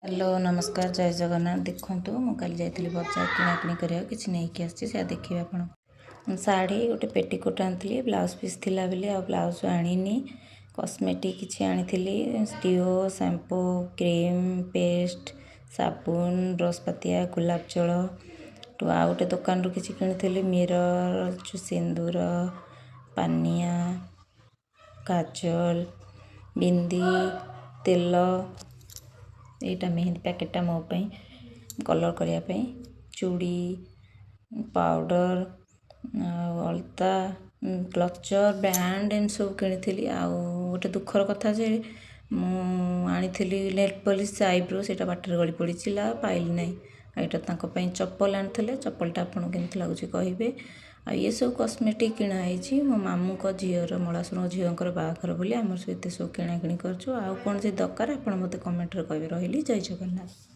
Hello, ନମସ୍କାର, ଜୟ ଜଗନ୍ନାଥ। ଦେଖନ୍ତୁ, ମୁଁ କାଲି ଯାଇଥିଲି ବଜାର କିଣାକିଣି କରିବାକୁ, କିଛି ନେଇକି ଆସିଛି, ସେୟା ଦେଖିବେ ଆପଣ। ଶାଢ଼ୀ ଗୋଟେ, ପେଟିକୋଟ୍ ଆଣିଥିଲି, ବ୍ଲାଉଜ୍ ପିସ୍ ଥିଲା ବୋଲି ଆଉ ବ୍ଲାଉଜ୍ ଆଣିନି। କସ୍ମେଟିକ୍ କିଛି ଆଣିଥିଲି, ଡିଓ, ସାମ୍ପୁ, କ୍ରିମ୍, ପେଷ୍ଟ, ସାବୁନ, ବ୍ରସ୍ ପାତିଆ, ଗୋଲାପ ଜଳ। ଆଉ ଗୋଟେ ଦୋକାନରୁ କିଛି କିଣିଥିଲି, ମିରର୍, ସିନ୍ଦୁର, ପାନିଆ, କାଜଲ, ବିନ୍ଦି, ତେଲ। ଏଇଟା ମେହେନ୍ଦି ପ୍ୟାକେଟ୍ଟା ମୋ ପାଇଁ କଲର୍ କରିବା ପାଇଁ, ଚୁଡ଼ି, ପାଉଡ଼ର ଆଉ ଅଳତା, କ୍ଲଚର୍, ବ୍ୟାଣ୍ଡ, ଏମିତି ସବୁ କିଣିଥିଲି। ଆଉ ଗୋଟେ ଦୁଃଖର କଥା ଯେ ମୁଁ ଆଣିଥିଲି ନେଲ୍ ପଲିସ୍, ଆଇବ୍ରୋ, ସେଇଟା ବାଟରେ ଗଳି ପଡ଼ିଥିଲା, ପାଇଲି ନାହିଁ। ଆଉ ଏଇଟା ତାଙ୍କ ପାଇଁ ଚପଲ ଆଣିଥିଲେ, ଚପଲଟା ଆପଣଙ୍କୁ କେମିତି ଲାଗୁଛି କହିବେ। ଆଉ ଏସବୁ କସ୍ମେଟିକ୍ କିଣା ହେଇଛି। ମୋ ମାମୁଁଙ୍କ ଝିଅର, ମଳାଶୁରଙ୍କ ଝିଅଙ୍କର ବାହାଘର ବୋଲି ଆମର ସବୁ ଏତେ ସବୁ କିଣାକିଣି କରିଛୁ। ଆଉ କ'ଣ ଯଦି ଦରକାର, ଆପଣ ମୋତେ କମେଣ୍ଟରେ କହିବେ। ରହିଲି, ଜୟ ଜଗନ୍ନାଥ।